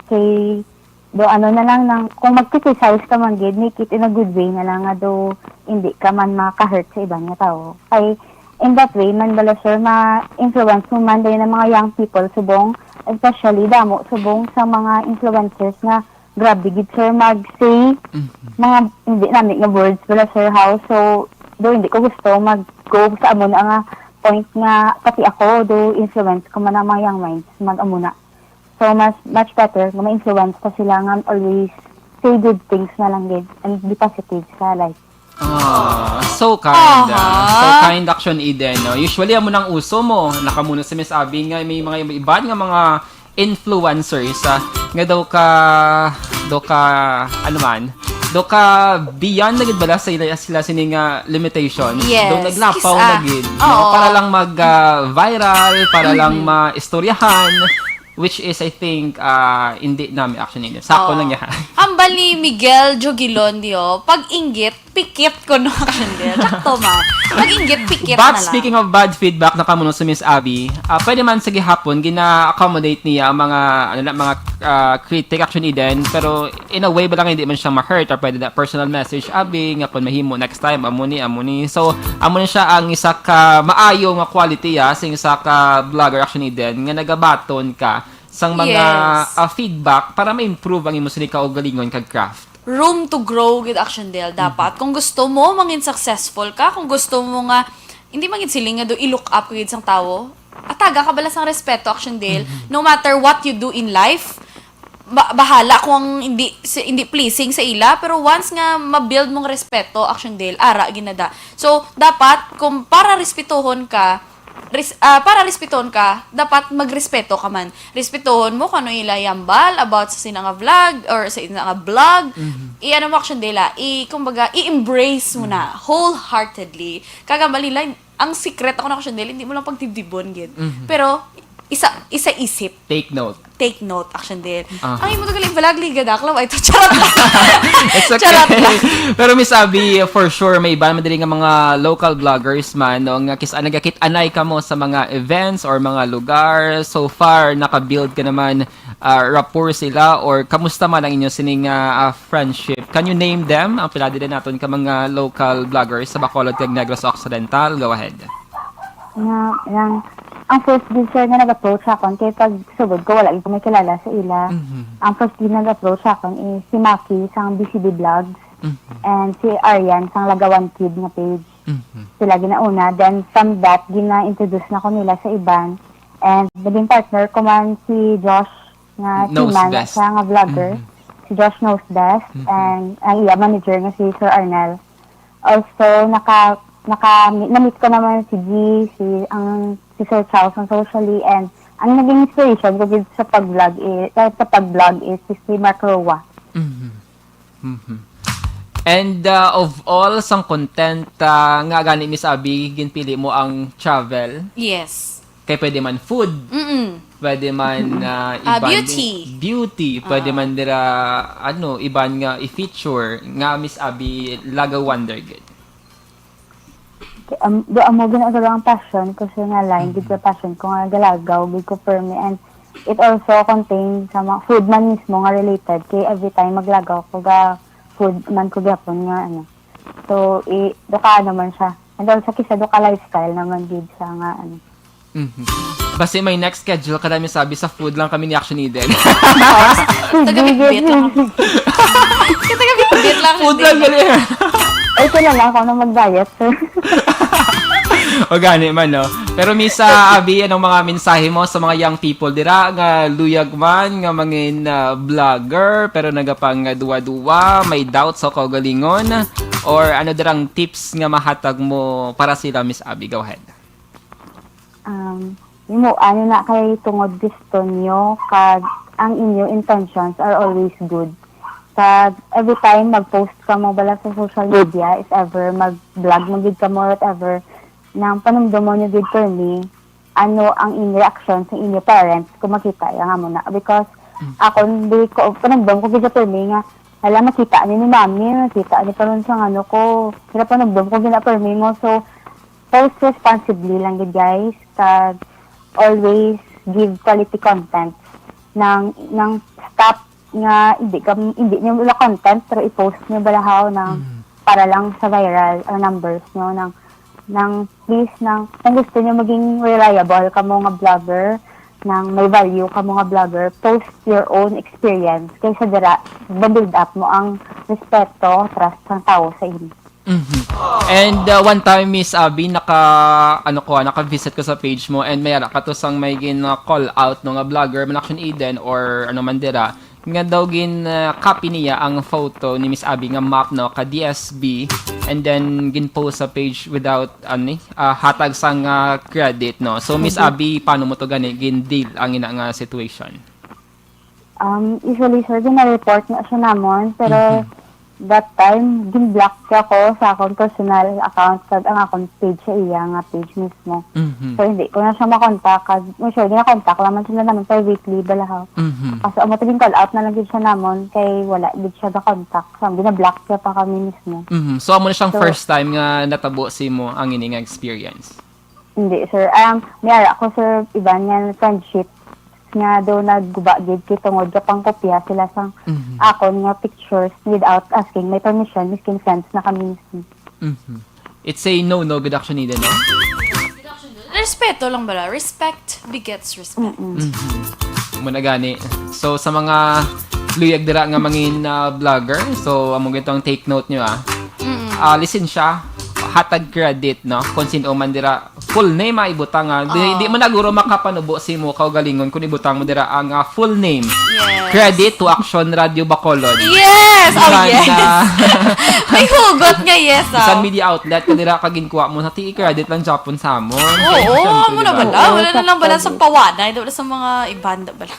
Kay, do ano na lang, nang, kung mag-criticize ka man gid, make it in a good way na lang nga do hindi ka man maka-hurt sa iban nga tawo. Kay, in that way man bala, sir, ma-influence mo man din ang mga young people subong, especially damo subong sa mga influencers nga grabe gid, sir, mag-say Mhm. mga hindi nami nga words bala, sir, how. So, do hindi ko gusto mag-go sa amo na nga point nga pati ako, do influence ko man ang mga young minds mag-amo na. So, mas, much better nga ma-influence ko sila nga always say good things na lang gid and be positive sa life. Ah, so kind, ah. Aha. So kind, Action Eden, no? Usually, amo nang uso mo. Nakamuno si Miss Abby nga may mga iban nga mga influencers, ah, nga daw ka, daw ka, ano man, daw ka beyond na gid bala sa ila, sila sini nga limitations. Yes. Daw naglapaw Kis-, na ah, gid, no? oo. Para lang mag, ah, viral, para lang Mhm. maistoryahan, which is, I think, ah, hindi nami actually. Sako Oo. lang yan. Hambal ni Miguel Jogilon, di, oh, pag-inggit, pikit ko, no, Action Dale. Sakto man. Pag-inggit, pikit But na lang. speaking of bad feedback, nakamuno si Miss Abby, ah, pwede man sa gihapon, gina-accommodate niya ang mga, ano na, mga, ah, critic, Action Eden, pero in a way, bala nga hindi man siya ma-hurt, or pwede na personal message, Abby, nga kung mahimo next time, amo ni, amo ni. So, amo na siya ang isa ka maayo nga quality, ah, sa isa ka vlogger, Action Eden, nga nagabaton ka sang mga, Yes. ah, feedback para ma-improve ang imo sini kaugalingon kag craft. Room to grow gid, Action Dale, dapat. Mhm. Kung gusto mo mangin successful ka, kung gusto mo nga, hindi mangin siling nga do i-look up gid sang tawo, ataga ka bala sang respeto, Action Dale, Mhm. no matter what you do in life, ba-, bahala kung hindi, si-, hindi pleasing sa ila, pero once nga ma-build mong respeto, Action Dale, ara ginada. So, dapat, kung para respetohon ka, res-, ah, para respetohon ka, dapat magrespeto ka man. Respetohon mo kung ano ila ihambal about sa sina nga vlog or sa ina nga blog. Mhm. I-ano mo, Action Dale, ah, i-, kumbaga, i-embrace mo na Mhm. wholeheartedly. Kag hambal nila, ang secret ako na, Action Dale, hindi mo lang pagdibdibon, gid. Mhm. Pero, isa, isa isip. Take note. Take note, Action Dale. Aha. Ang imo to galing vlog, liga, daklaw, ay, to, charot lang. It's okay. Charot lang. Pero Miss Abby, for sure, may iban man diri nga mga local vloggers man, no, nga kis-, nagakit-anay kamo sa mga events or mga lugar. So far, naka-build ka naman, ah, rapport sila, or kamusta man ang inyo sining, ah, ah, friendship? Can you name them? Ang pila diri naton ka mga local vloggers sa Bacolod kag Negros Occidental? Go ahead. Nga, yang, ang first gid, sir, nga nag-approach sa akon, kay pag sugod ko, wala gid ko may kilala sa ila. Mhm. Ang first gid nag-approach sa akon is si Maki sang B C B Vlogs Mhm. and si Arian sang Lagawan Kid nga page. Mhm. Sila ginauna. Then, from that, gina-introduce na ko nila sa iban. And naging partner ko man si Josh, nga Knows seaman na Best. siya nga vlogger. Mhm. Si Josh Knows Best. Mhm. And ang iya manager nga si Sir Arnel. Also, naka, naka, na-meet ko naman si G, si, ang, si Sir Charles ang socially, and ang naging inspiration ko gid sa pag-vlog is, sa pag-vlog is si, si Mark Roa. Mhm. Mhm. And uh, of all sang content uh, nga gani, Miss Abby, ginpili mo ang travel. Yes. Kay pwede man food, Mm-mm. pwede man uh, Ah, iban beauty. Beauty, pwede Ah. man dira ano, iban nga i-feature nga Miss Abby Lagaw Wonder gid. Um, do amo ginagawa ang passion ko, sir, nga line gid sa passion ko nga galagaw gid ko permi, and it also contains sa mga food man mismo nga related kay every time maglagaw ko ga food man ko gyapon nga ano. So, i do ka ano man siya. And also kisa do ka lifestyle naman gid sa nga ano. Mhm. Basi may next schedule ka na, Miss Abby, sa food lang kami ni Action Eden. Taga-Bitbit lang. Taga-Bitbit lang. Food lang gali. Ay, kailan lang ako na mag-diet, sir. O gani man, no? Pero Miss uh, Abby, anong mga mensahe mo sa mga young people dira nga luyag man nga mangin uh, vlogger pero nagapang uh, duwa-duwa, may doubt sa kaugalingon, or ano dirang tips nga mahatag mo para sila, Miss Abby? Go ahead. Um, imo, ano na kay tungod gusto nyo, kag ang inyo intentions are always good. Kag every time mag-post ka mo bala sa social media, if ever mag-vlog mo gid ka mo, whatever, nang panumdomo nyo gid permi, ano ang inyo reaction sa inyo parents kung makita ya nga mo na. Because ako, di ko, panumdom ko gid permi nga, hala, makita ni ni mami, makita ni paron sa ano ko. Sila panumdom ko gina permi mo. So, post responsibly lang gid, guys. Kag always give quality content. Nang, nang stop nga hindi ka, hindi niyo wala content pero i-post niyo balahaw nang para lang sa viral or numbers niyo nang, nang please nang kung gusto niyo maging reliable kamo nga vlogger, nang may value kamo nga vlogger, post your own experience kaysa dira ma-build up mo ang respeto, trust sang tawo sa imo. Mhm. And uh, one time, Miss Abby, naka ano ko, ah, naka-visit ko sa page mo and may ara ka to sang may gin uh, call out no nga vlogger man, Action Eden or ano man dira, nga daw gin uh, copy niya ang photo ni Miss Abby nga map no ka D S B, and then gin post sa page without ani uh, hatag sang uh, credit, no. So Miss Abby, paano mo to gani gin deal ang ina nga situation? Um, usually, sir, gina-report na siya namon, pero that time, gin-block siya ko sa akong personal account kag ang akong page sa iya nga page mismo. Mhm. So, hindi ko na siya makontak. Kag, usually, gina-contact lang man sila naman privately, balahaw. Mhm. Kaso, amo to gin-call out na lang gid siya namon, kay wala gid siya ga-contact. So, gina-block siya pa kami mismo. Mhm. So amo na siyang So- first time nga natabo sa imo ang ini nga experience. Hindi, sir. Um, may ara ko, sir, iban nga friendship nga do nagguba gid kay tungod ka pangkopya sila sang Mhm. akon nga pictures without asking my permission, miskin friends na kami mismo. Mhm. It's a no-no gid, Action Eden, no? Respeto lang bala. Respect begets respect. Mm-mm. Mhm. Mo na gani. So sa mga luyag dira nga mangin uh, vlogger, so amo gito ang take note nyo, ah. Mm-mm. Ah, lisensya, hatag credit, no? Kung sino man dira, full name ay ibutang, ah. Di, Ah. di man naguro makapanubo si mo kaugalingon kung ibutang mo dira ang ah, full name. Yes. Credit to Action Radio Bacolod. Yes! Oh, Bisan, yes! ah, May hugot nga yes, bisan ah. media outlet ka dira kag ginkuha mo, sa ti credit lang japon sa mo. Oo, Siyempre, amo na di ba? bala. Oo, Wala na lang bala sa sakto. Pawana. Ito wala sa mga iban na bala.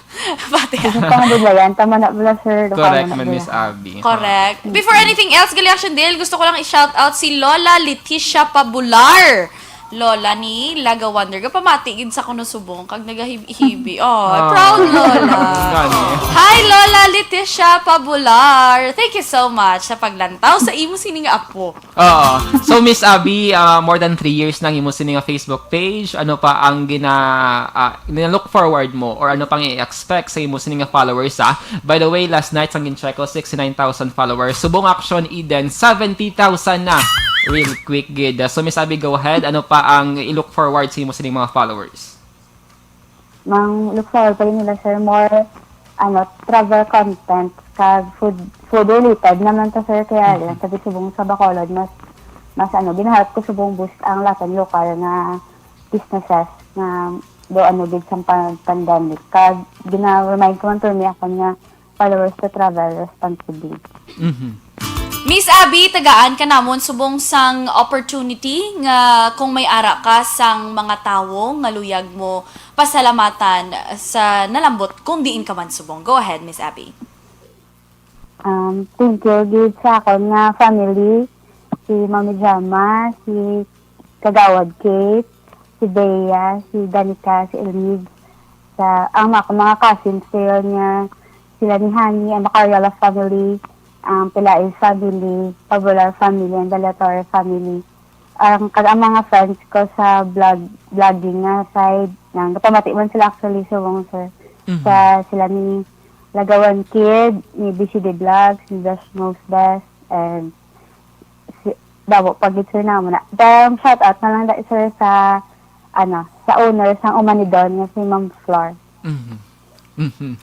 Pati Kasi pangabudlayan, tama na pala, sir. Do Correct kamo na man, pala. Miss Abby. Correct. Before anything else, gali Action Dale, gusto ko lang i-shout out si Lola Leticia Pabular. Lola ni Laga Wonder. Gapamati gid sa kuno subong kag nagahibi-hibi. Oh, Ah. Proud Lola. Gani. Hi Lola Leticia Pabular. Thank you so much sa paglantaw sa imo sining apo. Oo. So, Miss Abby, ah, more than three years nang imo sini nga Facebook page. Ano pa ang gina, ah, gina-look forward mo or ano pang i-expect sa imo sini nga followers, ah? By the way, last night sang gin-check ko, sixty-nine thousand followers. Subong Action Eden, seventy thousand na. Real quick gid. So, Miss Abby, go ahead. Ano pa ang i-look forward sa imo sini mga followers? Mang look forward pa rin nila, sir, more ano, travel content kag food food related naman to, sir, kaya lang sabi subong sa Bacolod mas mas ano, ginaharap ko subong boost ang lahat ng local nga businesses nga do ano gid sa pan- pandemic. Kag gina-remind ko man permi ako nga followers to travel responsibly. Mhm. Miss Abby, tagaan ka namon subong sang opportunity nga kung may ara ka sang mga tawo nga luyag mo pasalamatan sa nalambot kung diin ka man subong. Go ahead, Miss Abby. Um, thank you gid sa akon nga family, si Mami Jama, si Kagawad Kate, si Bea, si Danica, si Elmig, sa ang mga, mga cousins ko yun nga sila ni Hani, ang Macariola family, ang Pelaez family, Pabular family, ang Dalatorre family. Ang, kag ang mga friends ko sa vlog, vlogging nga side, nang kapamati man sila actually subong, sir. Sa sila ni Lagawan Kid, ni B C D Vlogs, ni Best Most Best, and si, damo pa gid, sir, namo na. Then, shout out na lang da, sir, sa, ano, sa owner sang Umanidon nga si Ma'am Flor. Mhm. Mhm.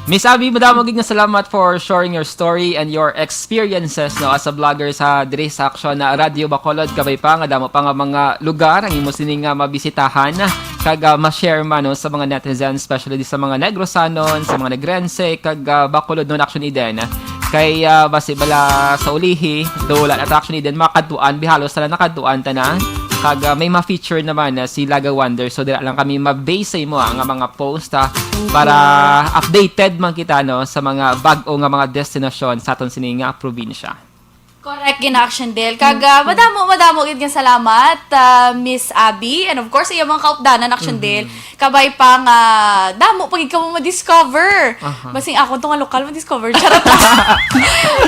Miss Abby, madamo gid nga salamat for sharing your story and your experiences, no, as a vlogger sa diri sa Aksyon na Radyo Bacolod. Kabay pa nga damo pa nga mga lugar ang imo sini nga mabisitahan kag ah, ma-share man, no, sa mga netizens, especially di sa mga Negrosanon, sa mga Negrense kag ah, Bacolod, no, Action Eden. Kay ah, basi bala sa ulihi, do wala na ta Action Eden makadtuan, bihalos na nakadtuan ta na. Kag ah, may ma-feature naman na si Laga Wonder. So dira lang kami ma-base sa imo ah, nga mga post ah, para updated man kita, no, sa mga bag-o nga mga destinasyon sa aton sini nga probinsya. Correct gid na, Action Del. Kag ah, madamo, madamo gid nga salamat, ah, Miss Abby. And of course, sa iyang mga kaupdanan, Action Del. Kabay pa nga damo pa gid kamo ma-discover. Aha. Basing ako to nga lokal ma-discover. Charot lang.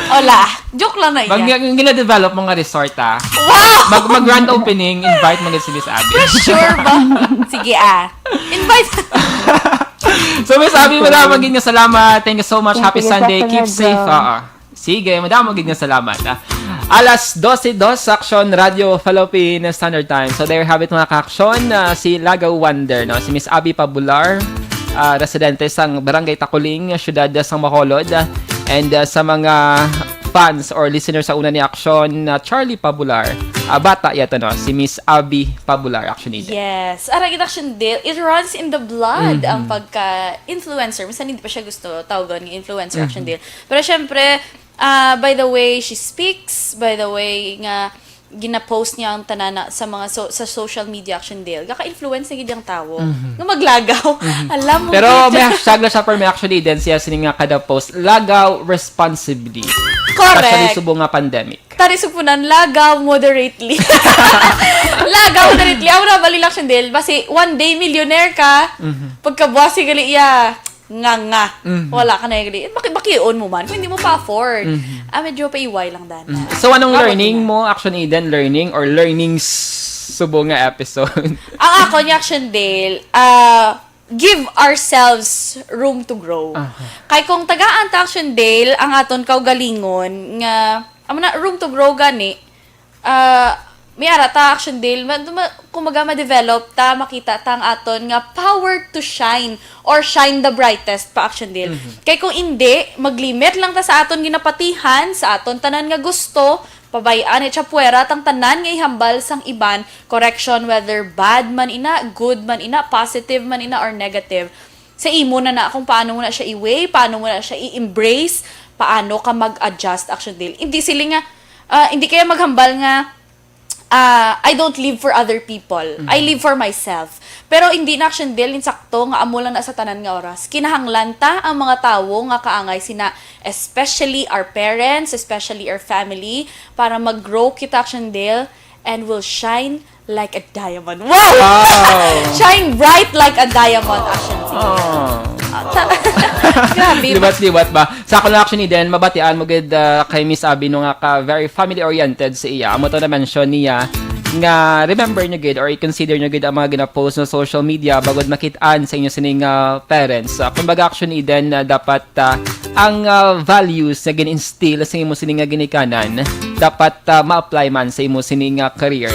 Wala. Joke lang na iya. Mag gina-develop mo nga resort ah. Wow! Mag mag grand opening, invite mo gid si Miss Abby. Sure ba? Sige ah. Invite. So Miss Abby, madamo gid nga salamat. Thank you so much. Thank Happy you, Sunday. Mister Keep safe. Pedro. Oo. Sige, madamo gid nga salamat. Ah. Alas dose dos sa Aksyon Radio Philippine Standard Time. So there you have it, mga ka-aksyon, ah, si Lagaw Wonder, no? Si Miss Abby Pabular, ah, residente sang Barangay Takuling, siyudad sang Bacolod. Ah, and ah, sa mga fans or listeners sa una ni Aksyon, ah, Charlie Pabular, ah, bata yata, no? Si Miss Abby Pabular, Action Eden. Yes. Ara gid, Action Del, it runs in the blood Mhm. ang pagka-influencer. Minsan hindi pa siya gusto tawgon nga influencer, Action Del. Pero syempre, ah, by the way she speaks, by the way nga gina-post niya ang tanan na sa mga so, sa social media, Action Del, gaka-influence na gid ang tawo nga maglagaw. Alam mo Pero gid. may hashtag na siya, pero may, actually din siya sining nga kada post, lagaw responsibly. Correct. Especially subong nga pandemic. Tari supunan, lagaw moderately. Lagaw moderately. Ako na, bali lang siya, Del. Basi, one day, millionaire ka. Pagkabuwasi gali iya, nga nga. Wala ka na gali. Baki, bakion mo man kung hindi mo pa-afford. Ah, medyo paiway lang, dana. So, anong Ako learning din. mo, Action Eden? Learning or learnings subong nga episode? Ang ako ni Action Dale, ah, give ourselves room to grow. Aha. Kay kung tagaan ta, Action Dale, ang aton kaugalingon nga, amo na, room to grow gani, ah, may ara ta, Action Dale, ma, ma, kumbaga, ma-develop ta, makita ta ang aton nga power to shine or shine the brightest pa, Action Dale. Kay kung hindi, mag-limit lang ta sa aton ginapatihan, sa aton tanan nga gusto, pabay-an ni Chapuera tang tanan nga ihambal sang iban, correction, whether bad man ina, good man ina, positive man ina, or negative. Sa imo na na kung paano mo na siya i-weigh, paano mo na siya i-embrace, paano ka mag-adjust, Action Dale. Hindi sila nga, ah, hindi kaya maghambal nga, ah, "I don't live for other people. I live for myself." Pero hindi na, Action Dale, insakto nga amo lang na sa tanan nga oras. Kinahanglan ta ang mga tawo nga kaangay sina, especially our parents, especially our family, para mag-grow kita, Action Dale, and will shine like a diamond. Wow! Wow! Shine bright like a diamond, Action Dale. Oh. Grabe. Liwat-liwat ba? Sa ako lang, Action Eden, mabatian mo gid ah, kay Miss Abby no nga ka very family oriented sa iya. Amo to na mention niya nga remember nyo gid or i-consider nyo gid ang mga gina-post sa social media bagod makit-an sa inyo sining ah, parents. Ah, kumbaga, Action Eden, ah, dapat ah, ang ah, values na gin-instill sa imo sining nga ginikanan dapat ah, ma-apply man sa imo sining nga career.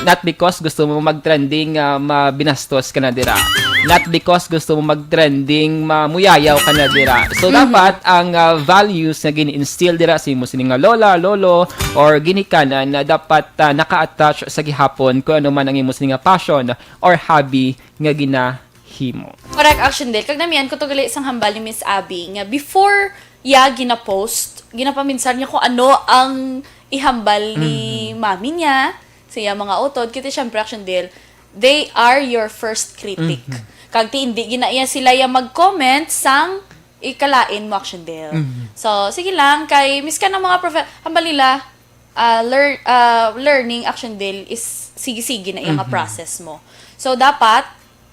Not because gusto mo mag-trending nga mabinastos ka na dira. Not because gusto mo mag-trending, mamuyayaw ka na dira. So dapat ang ah, values nga gin-instill dira sa imo sini nga lola, lolo, or ginikanan na dapat ah, naka-attach sa gihapon kung ano man ang imo sini nga passion or hobby nga ginahimo. Correct, Action Dale. Kag namian ko to gali sang hambal ni Miss Abby nga before iya gina-post, ginapaminsan niya kung ano ang ihambal ni mami niya sa iya mga utod. Kay syempre, Action Dale, they are your first critic. Kag ti hindi gina iya sila iya mag-comment sang ikalain mo, Action Dale. So, sige lang, kay miskan ang mga profe-, hambal nila, ah, lear-, ah, learning, Action Dale, is sige-sige na iya nga process mo. So, dapat,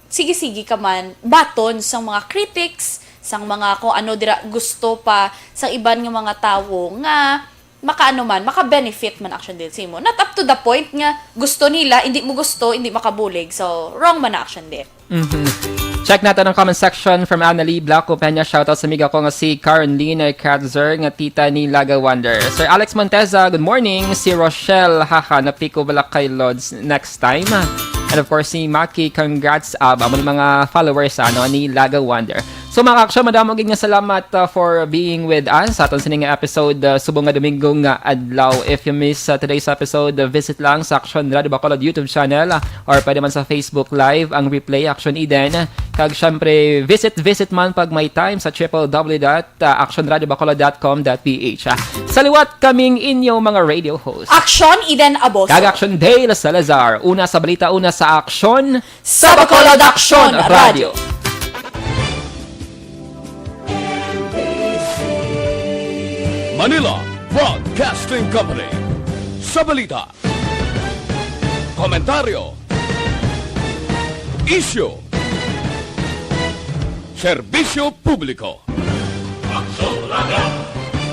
sige-sige ka man baton sang mga critics, sang mga kung ano dira gusto pa sang iban nga mga tawo nga makaano man, maka-benefit man, Action Dale, sa imo. Not up to the point nga gusto nila, hindi mo gusto, hindi makabulig. So, wrong man na, Action Dale. Mhm. Check natin ang comment section from Annalie Blanco Peña. Shoutout sa amiga ko nga si Caroline Katzer, nga tita ni Laga Wonder. Sir Alex Monteza, good morning. Si Rochelle, haha, napiko bala kay Lods next time. And of course, si Maki, congrats, Ab. Amo ni mga followers, ano, ni Laga Wonder. So, mga action, madamo gid nga salamat, uh, for being with us sa aton sini nga episode, uh, subong nga Domingo nga adlaw. If you miss, uh, today's episode, uh, visit lang sa Action Radio Bacolod YouTube channel, uh, or pwede man sa Facebook Live ang replay, Action Eden. Kag syempre, visit, visit man pag may time sa triple W dot action radio bacolod dot com dot P H. Ah, sa liwat, kaming inyo mga radio host. Action, Eden Aboso. Kag Action Dale Salazar. Una sa balita, una sa aksyon. Sa Bacolod Aksyon Radio. Manila Broadcasting Company. Sa balita, komentaryo, isyu, serbisyo publiko. Aksyon Radio.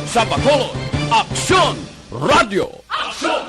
Sa Bacolod, Aksyon Radio. Aksyon